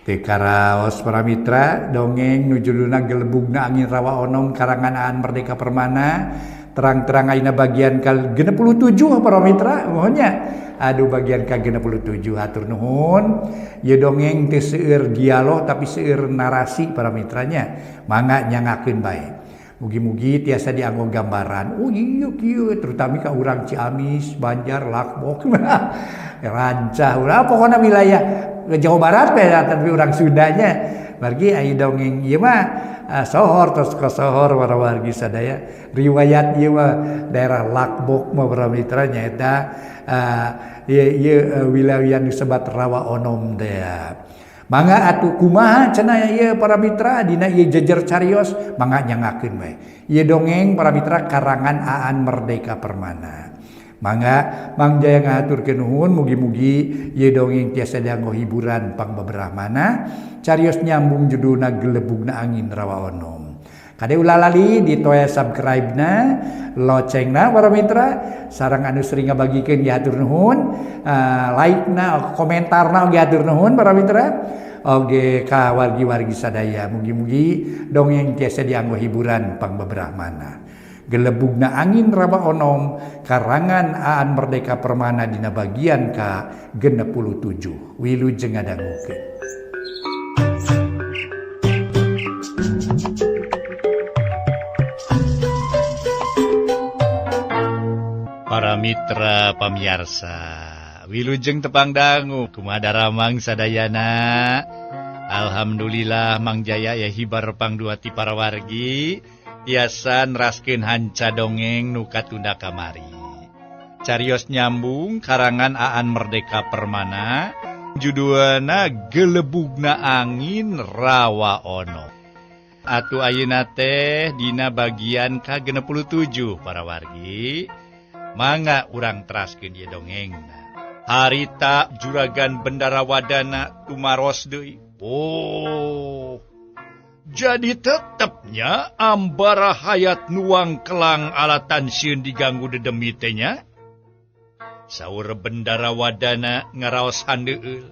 Teu karaos para mitra dongeng nu judulna Gelebugna Angin Rawa Onom karangan Aan Merdeka Permana terang-terang ayeuna bagian ka-67 para mitra mohon nya. Aduh bagian ka-67 hatur nuhun. Ieu dongeng teu seueur dialog tapi seueur narasi para mitranya. Mangga nyangakeun bae. Mugi-mugi tiasa dianggo gambaran. Oh iya kieu terutama ka urang Ciamis, Banjar, Lakbok. Rancah urang pokona wilayah Jawa Barat we tapi urang Sundanya. Margi aya dongeng ieu mah sohor tos kasohor para wargi sadaya. Riwayat ieu mah daerah Lakbok mah para mitra nyaeta ieu wilayah nu disebat Rawa Onom teh. Mangga atuh kumaha cenah ieu para mitra dina ieu jejer carios mangga nyangakeun bae. Ieu dongeng para mitra karangan Aan Merdeka Permana. Mangga Mang Jaya ngahaturkeun nuhun mugi-mugi ieu dongeng tiasa dianggo hiburan pangbeberahmana. Carios nyambung judulna Gelebugna Angin Rawa Onom. Kade ulah lali ditoya subscribe-na, locengna para mitra, sareng anu sering ngabagikeun ge hatur nuhun, like-na, komentarna oge hatur nuhun para mitra. Oge ka wargi-wargi sadaya mugi-mugi dongeng tiasa dianggo hiburan pangbeberahmana. Gelebugna Angin Rawa Onom karangan Aan Merdeka Permana dina bagian ka-67. Wilujeng ngadangukeun. Para mitra pamiarsa, wilujeng tepang dangu kumaha daramang sadayana. Alhamdulillah Mang Jaya ya hibar pangduati para wargi tiasa neraskeun hanca dongeng nu katunda kamari. Carios nyambung karangan Aan Merdeka Permana, judulna Gelebugna Angin Rawa Onom. Atuh ayeuna teh dina bagian ka-67 para wargi. Mangga urang teraskeun ieu dongengna. Harita juragan Bendara Wadana tumaros deui. Oh. Jadi tetepnya Ambara Hayat nuang kelang alatan sieun diganggu dedemi teh nya. Saur Bendara Wadana ngaraos handeueul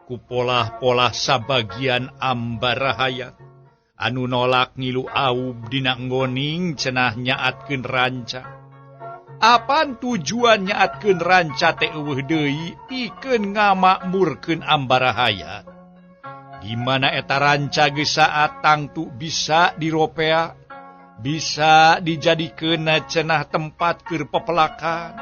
ku polah-polah sabagian Ambara Hayat anu nolak ngilu aub dina nggoning cenah nyaatkeun ranca. Apan tujuan nyaatkeun ranca teh eueuh deui pikeun ngamakmurkeun Ambara Hayat. Di mana eta ranca geus saat tangtu bisa diropea, bisa dijadikeun cenah tempat keur pepelakan.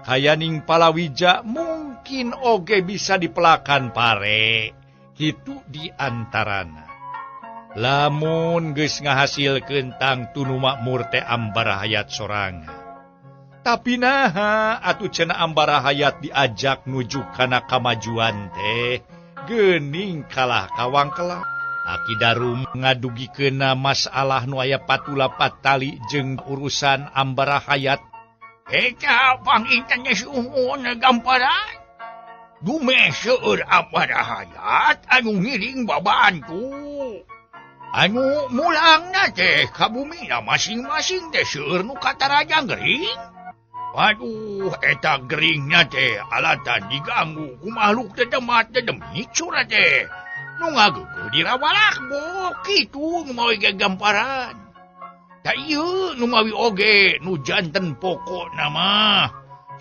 Hayaning palawija mungkin oge bisa dipelakan pare. Kitu di antarana. Lamun geus ngahasilkeun tangtu nu makmur teh Ambara Hayat sorangan. Tapi naha atuh cenah Ambara Hayat diajak nuju kana kamajuan teh geuning kalah kawangkelang. Aki Darum ngadugikeunna masalah nu aya patula patali jeung urusan Ambara Hayat. Eta panginten suhun gamparan. Dumeh seueur Ambara Hayat anu ngiring babantu. Anu mulangna teh ka bumina masing-masing teh seueur nu katarajang gering. Waduh, eta geringnya teh alatan diganggu ku makhluk dedemat dedemit surat teh. Nu ngageugeuh dirawalakbok kitu nu mawi ge gamparan. Da ieu nu mawi oge nu janten pokokna mah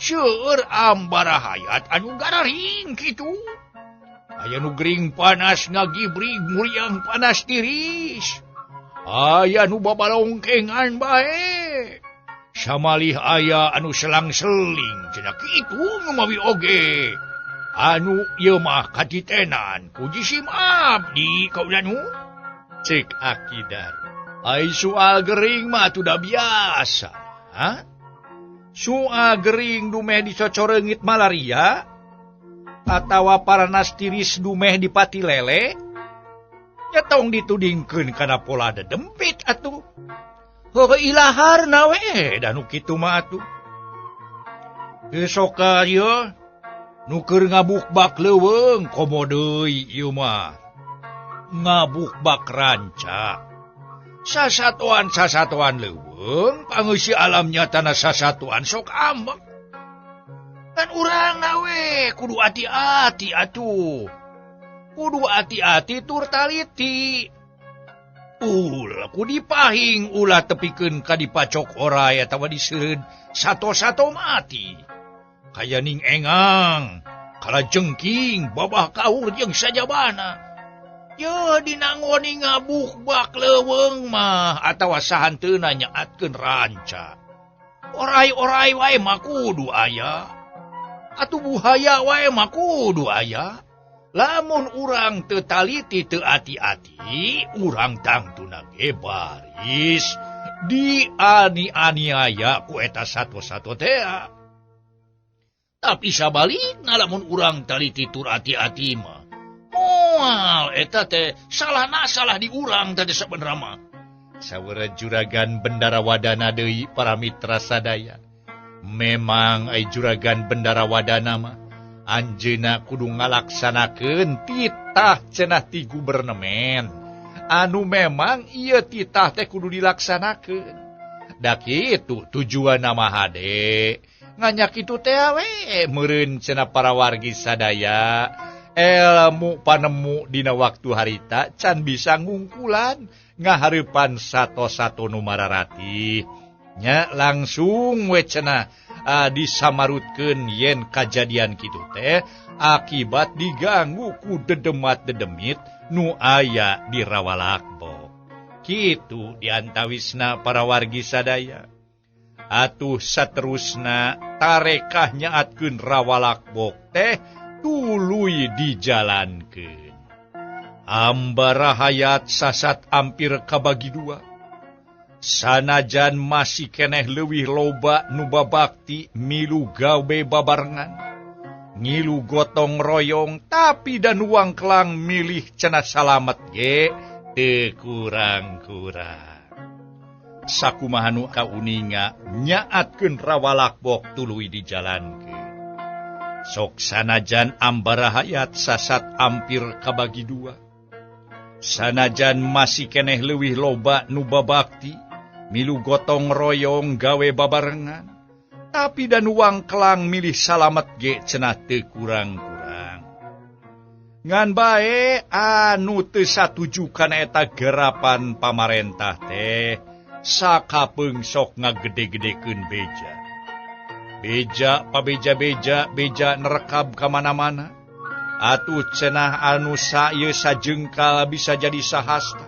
seueur Ambara Hayat anu gararing kitu. Aya nu gering panas ngagibrig muriang panas tiris. Aya nu babalongkengan bae. Samalih aya anu selang-seling cenah kitu nu mawi oge. Anu ieu mah katitenan ku jisim abdi kaulanu. Cek Aki Darum. Ai soal gering mah atuh da biasa. Ha? Soal gering dumeh dicocoreungit malaria atawa paranas tiris dumeh dipati lele. Nya tong ditudingkeun kana pola dedempit atuh. Heuh ilaharna we da nu kitu mah atuh. Geus sok ieu nu keur ngabukbak leuweung komo deui ieu mah. Ngabukbak ranca. Sasatoan-sasatoan leuweung pangeusi alam nyatana sasatoan sok ambek. Kan urang we kudu hati-hati atuh. Kudu hati-hati tur taliti. Ulah ku dipahing ulah tepikeun ka dipacok oray atawa diseureud sato-sato mati. Kaya ning engang, kala jengking, babah kaur jeung sajabana. Ye dinangoni ngabuk bak leuweung mah atawa sahanteuna nyaatkeun ranca. Oray-oray wae mah kudu aya. Atuh buhaya wae mah kudu aya. Lamun urang teu taliti teu ati-ati, urang tangtuna ge baris diani-aniaya ku eta sato-sato tea. Tapi sabalikna lamun urang taliti tur ati-ati mah, moal eta teh salahna salah di urang teh sabenerna mah. Sawara juragan Bendara Wadana deui para mitra sadaya. Memang ai juragan Bendara Wadana mah anjeunna kudu ngalaksanakeun titah cenah ti gubernemen. Anu memang ieu titah teh kudu dilaksanakeun. Da kitu tujuanna mah hade. Nganyak kitu teh we meureun cenah para wargi sadaya. Elmu panemu dina waktu harita can bisa ngungkulan ngahareupan sato-sato nu mararatih. Nya langsung we cenah disamarutkeun yen kajadian kitu teh akibat diganggu ku dedemat-dedemit nu aya di Rawalakbo. Kitu diantawisna para wargi sadaya. Atuh saterusna tarekah nyaatkeun Rawalakbok teh tuluy dijalankeun. Ambara hayat sasat ampir kabagi dua. Sanajan masih keneh leuwih loba nu babakti milu gawe babarengan. Ngilu gotong royong tapi dan wangklang milih cenah salamet ge teu kurang-kurang. Sakumaha nu kauninga nyaatkeun Rawalakbok tuluy dijalankeun. Sok sanajan ambara hayat sasat ampir kabagi dua. Sanajan masih keneh leuwih loba nu babakti milu gotong royong gawe babarengan. Tapi dan wangklang milih salamet ge cenah teu kurang-kurang. Ngan bae anu teu satuju kana eta gerapan pamarentah teh sakapeung sok ngagede-gedekeun beja. Beja pabeja-beja beja nerekab ka mana-mana. Atuh cenah anu sa ieu sajengkal bisa jadi sahasta.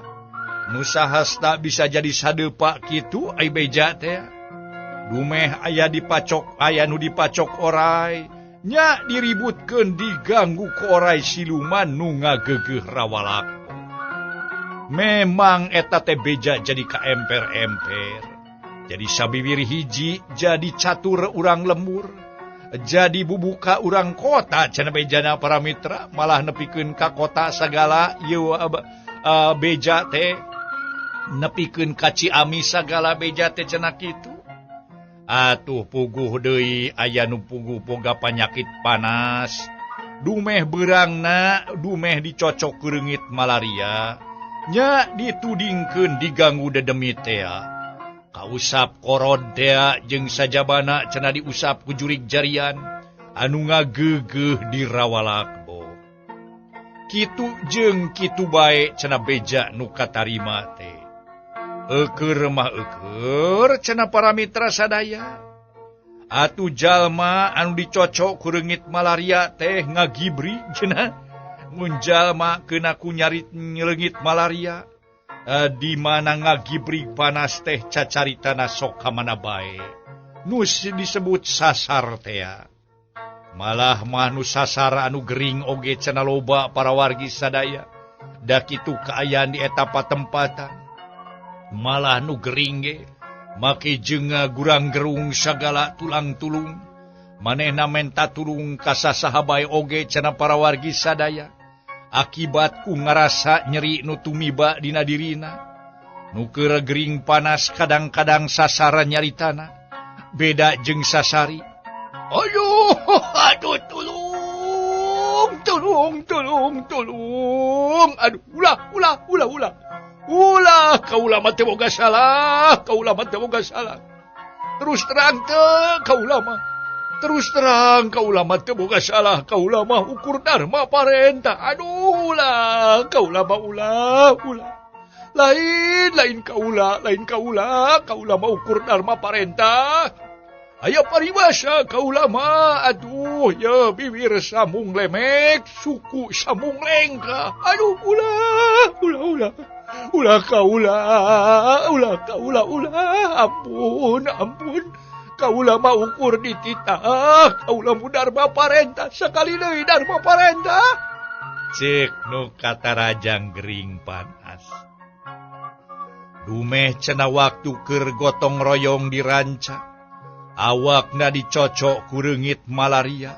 Nu sahasta bisa jadi sadepa kitu ai beja teh. Dumeh aya dipacok aya nu dipacok oray, nya diributkeun diganggu ku oray siluman nu ngageugeuh Rawalakbo. Memang eta teh beja jadi kaemper-emper. Jadi sabiwir hiji, jadi catur urang lembur, jadi bubuka urang kota cenah bejana para mitra, malah nepikeun ka kota sagala ieu beja teh nepikeun ka Ciamis sagala beja teh cenah kitu. Atuh puguh deui aya nu puguh boga panyakit panas. Dumeh beurangna, dumeh dicocok kureungit malaria. Nya ditudingkeun diganggu dedemit tea. Kausap korod tea jeung sajabana cenah diusap ku jurig jarian anu ngageugeuh di Rawalakbo. Kitu jeung kitu bae cenah beja nu katarima teh. Eukeur mah eukeur cenah para mitra sadaya. Atuh jalma anu dicocok ku reungit malaria teh ngagibri cenah. Mun jalma keuna ku nyarit leungit malaria di mana ngagibri panas teh cacaritana sok ka mana bae. Nu disebut sasar tea. Malah mah nu sasar anu gering oge cenah loba para wargi sadaya. Da kitu kaayaan di eta patempatan. Malah nu gering ge make jenga gurang gerung sagala tulang tulung. Manehna menta tulung ka sasaha bae oge cenah para wargi sadaya. Akibat ku ngarasa nyeri nu tumiba dina dirina. Nu keur gering panas kadang-kadang sasaran nyaritana. Beda jeung sasari. Aduh, aduh tulung, tulung, tulung, tulung. Aduh, ulah, ulah, ulah, ulah. Ulah, kaula mah teu boga salah, kaula mah teu boga salah. Terus terang teu kaula mah. Terus terang kaula mah teu boga salah, kaula mah ukur dharma parentah. Aduh ulah, kaula mah ulah, ulah. Lain, lain kaula, lain kaula, kaula mah ukur dharma parentah. Aya paribasa kaula mah, aduh ya bibir samung lemek, suku samung lengkah. Aduh ulah, ulah, ulah. Ulah kaula, ulah kaula, ulah. Ampun, ampun. Kaula mah ukur dititah, kaula mu dharma parentah, sakali deui dharma parentah. Cek nu katarajang gering panas. Dumeh cenah waktu keur gotong royong dirancang. Awakna dicocok ku reungit malaria.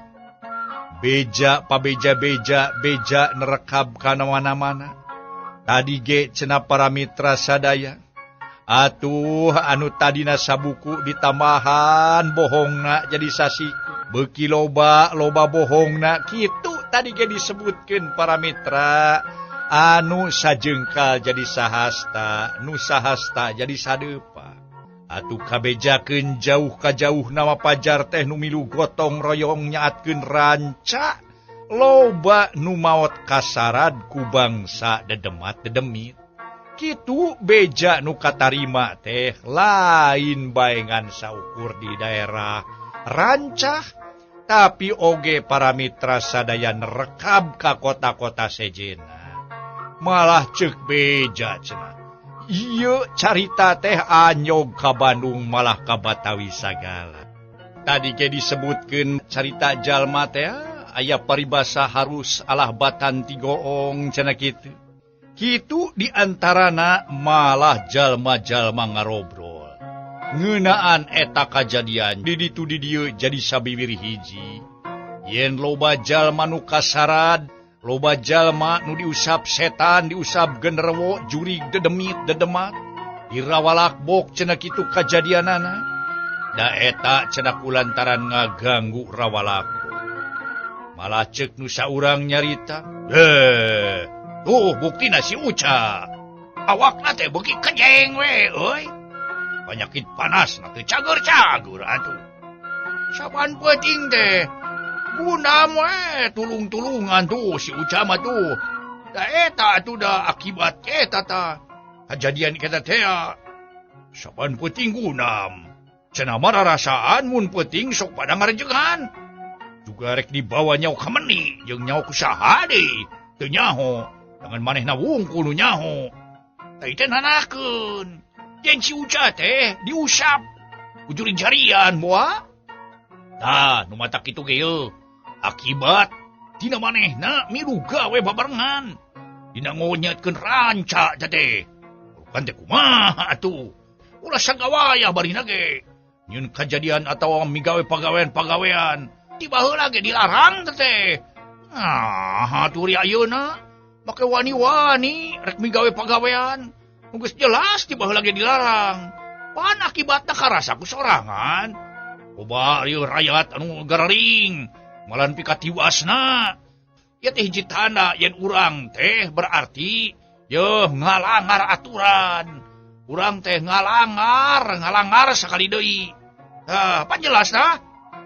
Beja pabeja-beja beja nerekab kana mana-mana. Tadi ge cenah para mitra sadaya. Atuh anu tadina sabuku ditambahan bohongna jadi sasiku. Beuki loba loba bohongna kitu tadi ge disebutkeun para mitra. Anu sajengkal jadi sahasta, nu sahasta jadi sadeupa. Atuh kabejakeun jauh ka jauh nama pajar teh nu milu gotong royong nyaatkeun ranca loba nu maot kasarad ku bangsa dedemat dedemit. Kitu beja nu katarima teh lain baengan saukur di daerah rancah tapi oge para mitra sadaya nerekab ka kota-kota sejena. Malah ceuk beja cenah. Ieu carita teh anyog ka Bandung malah ka Batawi sagala. Tadi ge disebutkeun carita jalma teh aya paribasa harus alah batan tigoong cenah kitu. Kitu diantarana malah jalma-jalma ngarobrol. Ngeunaan eta kajadian di ditu di dieu jadi sabiwir hiji. Yen loba jalma nu kasarad, loba jalma nu diusap setan, diusap genderuwo, jurig dedemit dedemat, dirawalakbok cenah kitu kajadianana. Da eta cenah kulantaran ngaganggu rawalakbok. Malah ceuk nu saurang nyarita, tuh buktina si Uca. Awakna teh beuki kejeng we euy. Penyakit panas na teu cager-cager atuh. Saban peuting teh gunam we tulung-tulungan tuh si Uca mah tuh. Da eta atuh da akibat eta ta. Kajadian eta teh saban peuting gunam. Cenah mah rarasaan mun peuting sok pada ngarejegan. Juga rek dibawa nyawa ka meni jeung nyawa ku saha deui. Teu nyaho. Jangan manehna wungkul nu nyaho. Tah teh nanakeun. Jeung si Uca teh diusap ku jurig jarian moa. Tah nu matak kitu ge yeuh. Akibat tina manehna milu gawe babarengan. Dina ngonyetkeun ranca teh. Bukan teh kumaha atuh. Ulah sagawayah barina ge. Nyieun kajadian atawa migawe pagawean-pagawean. Tiba heula ge dilarang teh. Ah, atuh ri ayeuna make wani-wani rek migawe pagawean. Geus jelas tiba heula ge dilarang. Pan akibatna karasa ku sorangan. Loba rieu rakyat anu gararing malan pikatiwasna. Ieu teh hiji tanda yen urang teh berarti yeuh ngalangar aturan. Urang teh ngalangar sakali deui. Tah, pan jelas tah?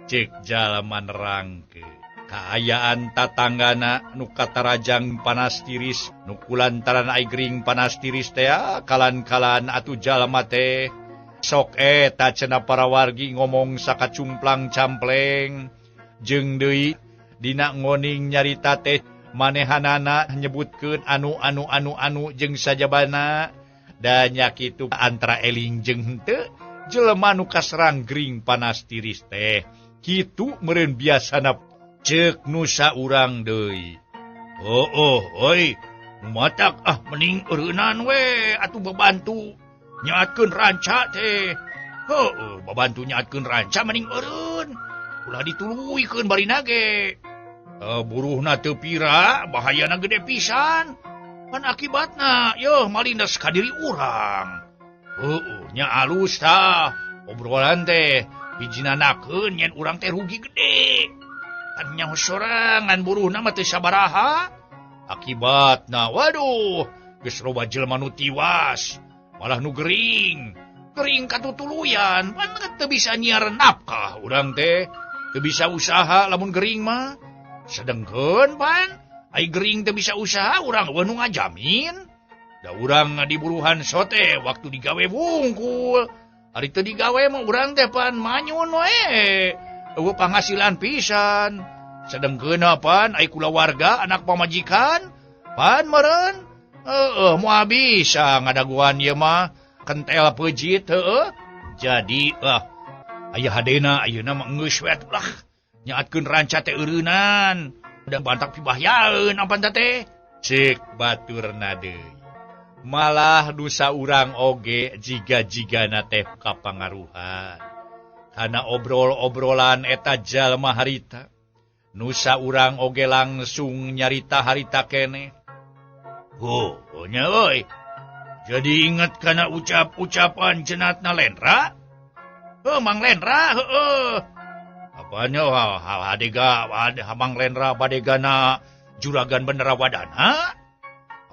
Cek jalma nerangkeun. Kaayaan tatanggana nu katarajang panas tiris, nu kulantaran ai gering panas tiris teh kalan-kalan atuh jalma teh. Sok eta cenah para wargi ngomong sakacumplang campleng. Jeung deui dina ngoning nyarita teh manehanana nyebutkeun anu anu anu anu jeung sajabana. Da nya kitu antara eling jeung henteu jelema nu kaserang gering panas tiris teh. Kitu meureun biasana ceuk nu saurang deui. Oh oh oi, nu matak ah mending eureunan we atuh babantu nyaatkeun ranca teh. Heueuh, babantu nyaatkeun ranca mending eureun. Ulah dituluykeun barina ge. Buruhna teu pira, bahayana gede pisan. Pan akibatna yeuh malindas ka diri urang. Heueuh, nya alus tah obrolan teh hijinanakeun yen urang teh rugi gede. Kan nyaho sorangan buruhna mah teu sabaraha. Akibatna waduh, geus loba jelema nu tiwas, malah nu gering. Gering katutuluyan, pan teu bisa nyiar nafkah urang teh. Teu bisa usaha lamun gering mah. Sedengkeun pan ai gering teu bisa usaha urang eueuh nu ngajamin. Da urang diburuhan sote waktu digawe wungkul. Ari teu digawe mah urang teh pan manyun we. Eueuh panghasilan pisan. Sedengkeun pan ai kulawarga anak pamajikan pan meureun heueuh moal bisa ngadaguan ieu mah kentel peujit heueuh. Jadi aya hadena ayeuna mah geus we atuh lah nyaatkeun ranca teh eureunnan da bantak pibahyaeun apan teh Cek baturna deui. Malah dosa urang oge jiga-jigana teh kapangaruhan. Kana obrol-obrolan eta jalma harita. Nusa urang oge langsung nyarita harita keneh. Oh, nya euy. Jadi inget kana ucap-ucapan cenatna Lendra? Heuh, Mang Lendra, heueuh. Apanya hadega Mang Lendra badegana juragan Bendara Wadana?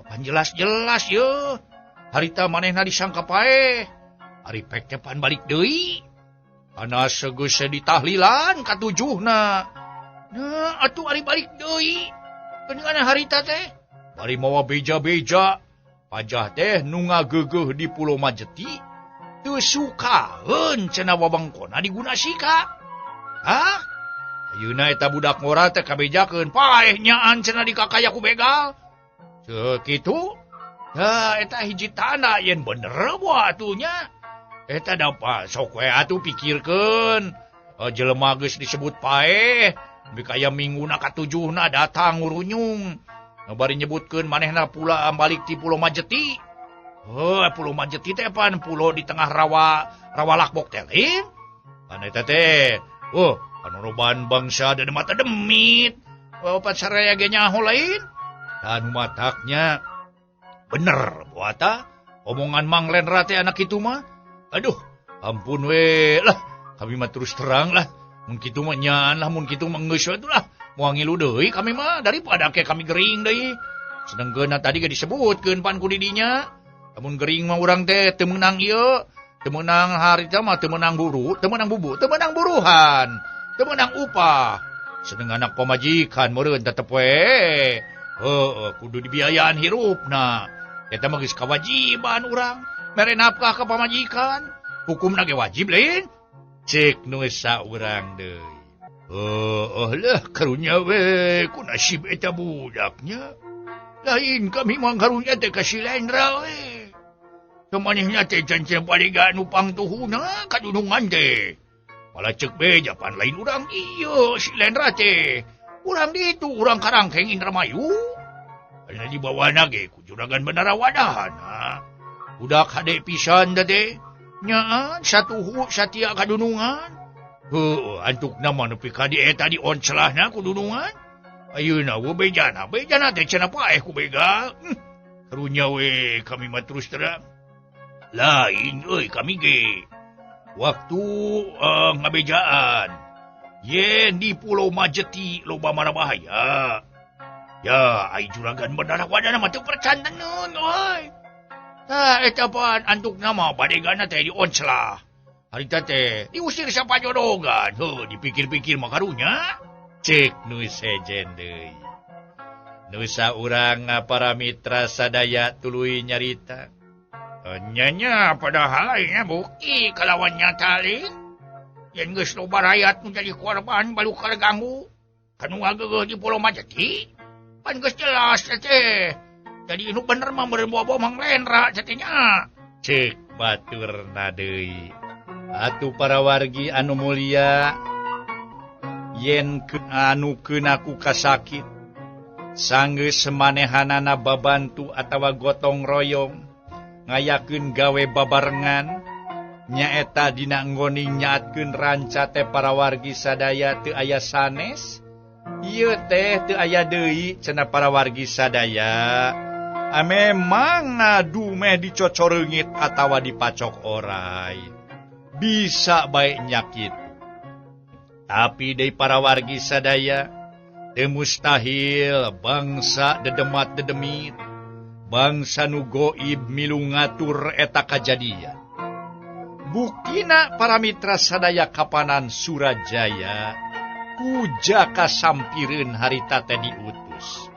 Apan jelas-jelas ye. Harita manehna disangka paeh. Ari pek teh pan balik deui. Ana segeus ditahlilan katujuhna. Nah, atuh ari balik deui. Geuningan harita teh bari mawa beja-beja. Pajah teh nu ngageugeuh di Pulau Majeti teu sukaeun cenah wewengkonna diguna sika. Hah? Ayeuna eta budak ngora teh kabejakeun paeh nyaan cenah dikakaya ku begal. Ceu kitu? Tah eta hiji tanda yen bener boa atuh nya. Eta da sok we atuh pikirkeun. Jelema geus disebut paeh, nepi ka aya mingguna katujuhna datang ngurunyung. Bari nyebutkeun manehna pula balik ti Pulau Majeti. Heuh, Pulau Majeti teh pan pulau di tengah rawa rawa lakbok teh lain. Pan eta teh, panuruban bangsa dan mata demit. Oh, pan saraya ge nyaho lain. Dan mataknya bener buata omongan Mang Lendra teh anak itu mah. Aduh, ampun we lah. Kami mah terus terang lah. Mun kitu mah nyaan lah, mun kitu mah geus we lah. Moal ngilu deui kami mah daripada ke kami gering deui. Sedengkeun tadi ge disebutkeun pan ku didinya. Lamun gering mah urang teh teu meunang ieu, teu meunang harita mah teu meunang buru, teu meunang bubu, teu meunang buruhan, teu meunang upah. Sedeng anak pamajikan meureun tetep we. Heueuh, kudu dibiayaan hirupna. Eta mah geus kawajiban urang mere nafkah ka pamajikan. Hukumna ge wajib lain. Cek nu saurang deui. Oh lah karunya we ku nasib eta budaknya. Lain kami mah karunya teh ka si Lendra we. Samanehna teh can baliga nu pangtuhuna kadunungan teh. Malah cek beja pan lain urang ieu si Lendra teh. Urang ditu urang Karangkeng Indramayu. Aya dibawana ge ku juragan Bendara Wadana. Budak hade pisan teh. Nyaan satuhu satia kadunungan. Heuh, antukna mah nepi ka di eta dioncelahna ku dunungan. Ayeuna we bejana, bejana teh cenah paeh ku begal. Karunya we kami mah terus terang. Lain euy kami ge. Waktu ngabejaan yen di Pulau Majeti loba marabahaya. Ya, ai juragan Bendara Wadana mah teu percanteneun euy. Tah eta pan antukna mah badegana teh dioncelah. Harita teh diusir sapajodogan. Heuh, dipikir-pikir mah karunya. Cek nu sejen deui. Nu saurang para mitra sadaya tuluy nyarita. Nya padahal lainnya bukti kalawan nyata lain. Yen geus loba rakyat nu jadi korban balukar ganggu. Kanu ngageueuh di Pulau Majeti. Pan geus jelas teh. Jadi nu bener mah meureun bobo Mang Lendra teh nya. Cek baturna deui. Atuh para wargi anu mulia yen anu keuna ku kasakit sanggeus manehanana babantu atawa gotong royong ngayakeun gawe babarengan nyaeta dina nggoning nyaatkeun ranca teh para wargi sadaya teu aya sanes ieu teh teu aya deui cenah para wargi sadaya. Memang ngadu meh dicocoreungit atawa dipacok orai bisa bae nyakit. Tapi deui para wargi sadaya teu mustahil bangsa dedemat dedemit bangsa nu goib milu ngatur eta kajadian. Buktina para mitra sadaya kapanan Surajaya Ku Jaka Sampireun harita teh diutus.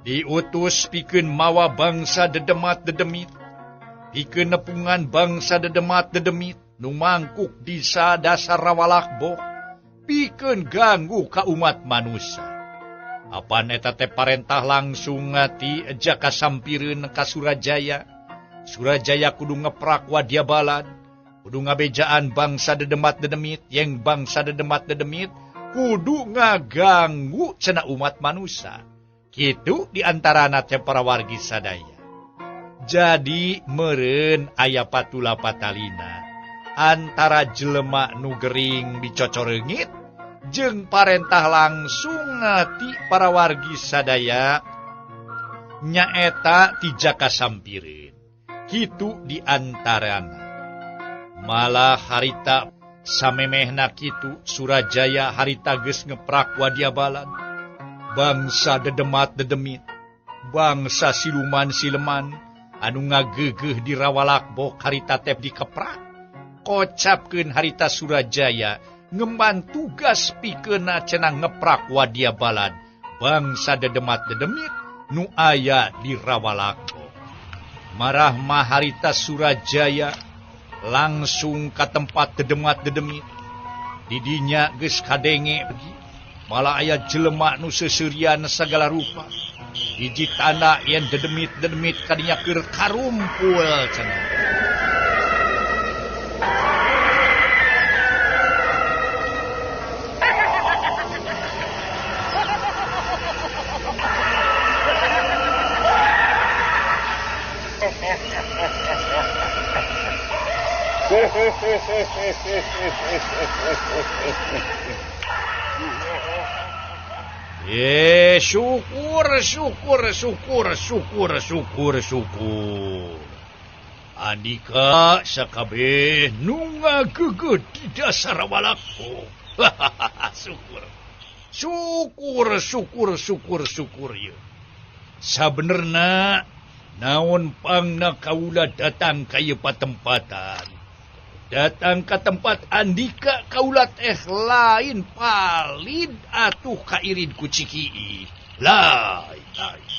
Diutus pikeun mawa bangsa dedemat dedemit, pikeun nepungan bangsa dedemat dedemit nu mangkuk di dasar Rawalakbok, pikeun ganggu ka umat manusia. Apan eta teh parentah langsung ti Jaka Sampireun ka Surajaya. Surajaya kudu ngeprak Wadya Balad, kudu ngabejaan bangsa dedemat dedemit, yang bangsa dedemat dedemit kudu ngaganggu cenah umat manusia. Kitu diantarana teh para wargi sadaya. Jadi meureun aya patula patalina antara jelema nu gering dicocoreungit jeung parentah langsung ti para wargi sadaya nyaeta ti Jaka Sampireun. Kitu diantarana. Malah harita samemehna kitu Surajaya harita geus ngeprak Wadya Balad. Bangsa dedemat dedemit, bangsa siluman sileman anu ngageugeuh di Rawalakbok harita teh dikeprak. Kocapkeun harita Surajaya ngemban tugas pikeunna cenah ngeprak Wadya Balad bangsa dedemat dedemit nu aya di Rawalakbok. Marah mah harita Surajaya langsung ka tempat dedemat dedemit. Didinya geus kadenge malah aya jelema nu seuseurian sagala rupa. Hiji tanda yen dedemit-dedemit kadinya keur karumpul cenah. Syukur syukur syukur syukur syukur syukur. Andika sakabeh nu ngageugeuh di dasar Rawalakbok. Syukur. Syukur syukur syukur syukur ieu. Sabenerna naon pangna kaula datang ka ieu patempatan. Datang ka tempat andika kaula teh lain palid atuh kairid ku Cikii. Lain lain.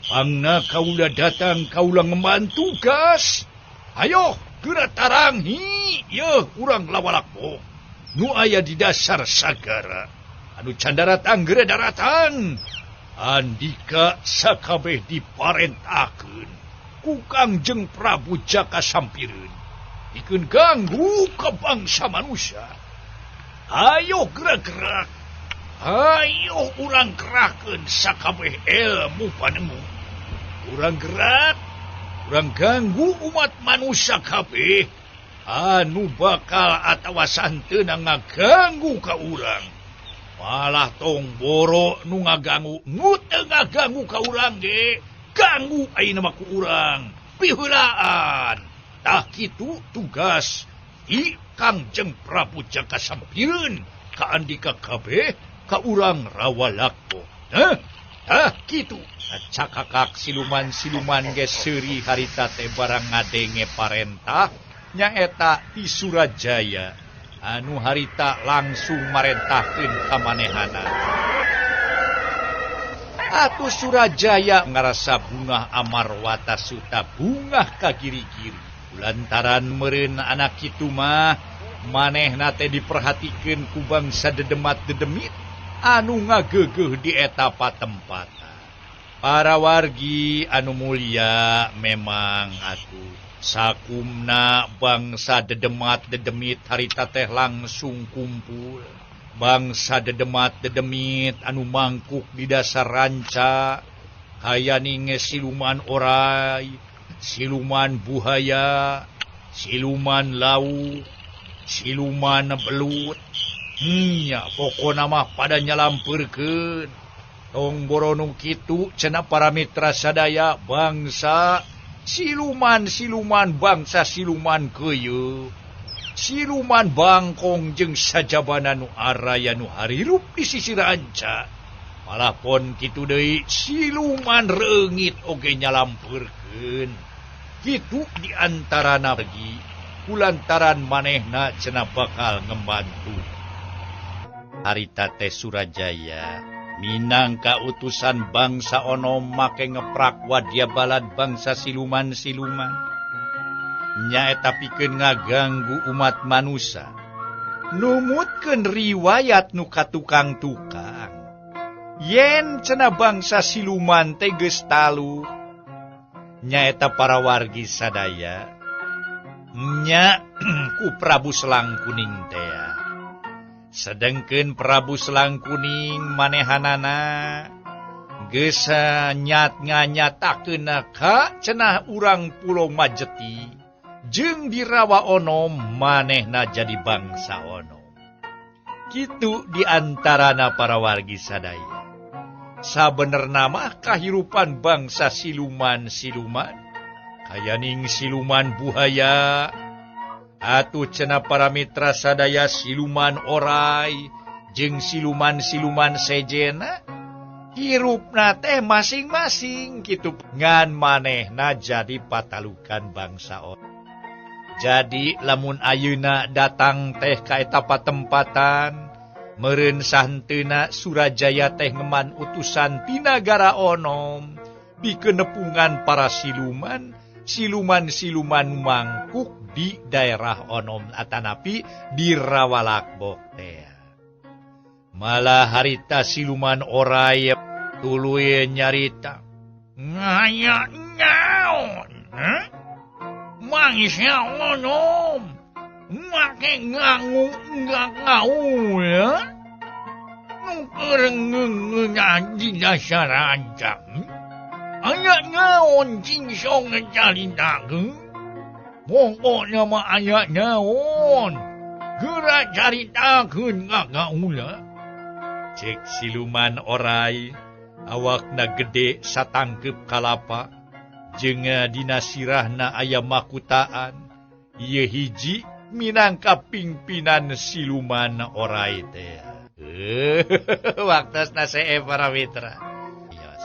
Pangna kaula datang kaula ngemban tugas. Ayo geura taranghi yeuh urang Lawalakbok nu aya di dasar sagara. Anu can daratang geura daratang. Andika sakabeh diparentahkeun ku Kangjeng Prabu Jaka Sampireun. Pikeun ganggu ke bangsa manusia. Ayo gerak-gerak. Ayo urang kerahkeun sakabeh ilmu panemu. Urang gerak, urang ganggu umat manusia kabeh anu bakal atawa santeuna ngaganggu ka urang. Malah tong boro nu ngaganggu, nu teu ngaganggu ka urang ge, ganggu ayeuna mah ku urang. Piheulaan. Tah kitu tugas i Kangjeng Prabu Jaka Sampireun ka andika kabeh ka urang Rawalakbok. Hah? Tah kitu. Cakakak siluman-siluman ge seuri harita teh barang ngadenge parentah nyaeta ti Surajaya anu harita langsung marentahkeun ka manehana. Atuh Surajaya ngarasa bungah amarwata suta bungah ka giri-giri. Lantaran meureun anak kitu mah manehna teh diperhatikeun ku bangsa dedemat dedemit anu ngageugeuh di eta patempatan. Para wargi anu mulia memang atuh sakumna bangsa dedemat dedemit harita teh langsung kumpul. Bangsa dedemat dedemit anu mangkuk di dasar ranca kaya ninge siluman orai, siluman buhaya, siluman lauk, siluman belut. Nya pokona mah pada nyalampeurkeun. Tong boro nu kitu cenah para mitra sadaya bangsa siluman-siluman bangsa siluman keuyeuh, siluman bangkong jeung sajabana nu araya nu harirup di sisi ranca. Malah pon kitu deui siluman reungit oge nyalampeurkeun. Kitu diantarana pergi kulantaran manehna cenah bakal ngembantu. Harita teh Surajaya minangka utusan bangsa Onom make ngeprak wadya balad bangsa siluman-siluman. Nyaeta pikeun ngaganggu umat manusia. Numutkeun riwayat nu katukang-tukang. Yen cenah bangsa siluman teh geus talu. Nyaeta para wargi sadaya. Nya ku Prabu Selang Kuning teh. Sedengkeun Prabu Selang Kuning manehanana geus nyat nganyatakeun ka cenah urang Pulau Majeti jeung di Rawa Onom manehna jadi bangsa Onom. Kitu diantarana para wargi sadaya. Sabenerna mah kahirupan bangsa siluman-siluman kayaning siluman buhaya atuh cenah para mitra sadaya siluman orai jeung siluman-siluman sejena hirupna teh masing-masing kitu ngan manehna jadi patalukan bangsa Onom. Jadi lamun ayeuna datang teh ka eta patempatan meureun sahenteuna Surajaya teh ngeman utusan ti nagara Onom pikeun nepungan para siluman, siluman-siluman mangkuk di daerah Onom atanapi di Rawalakbok teh. Malah harita siluman orai tuluy nyarita ngaya naon? Mangsa Onom make ngangu ngau ya. Nu keur ngeungeunah di dasar rancang. Aya naon cing song caritakeun? Pokokna mah aya naon. Geura caritakeun ka kaula. Cek siluman orai awakna gede satangkeup kalapa jeung dina sirahna aya makutaan. Ieu hiji minangka pimpinan siluman orai teh. Waktasna see para mitra. Yes.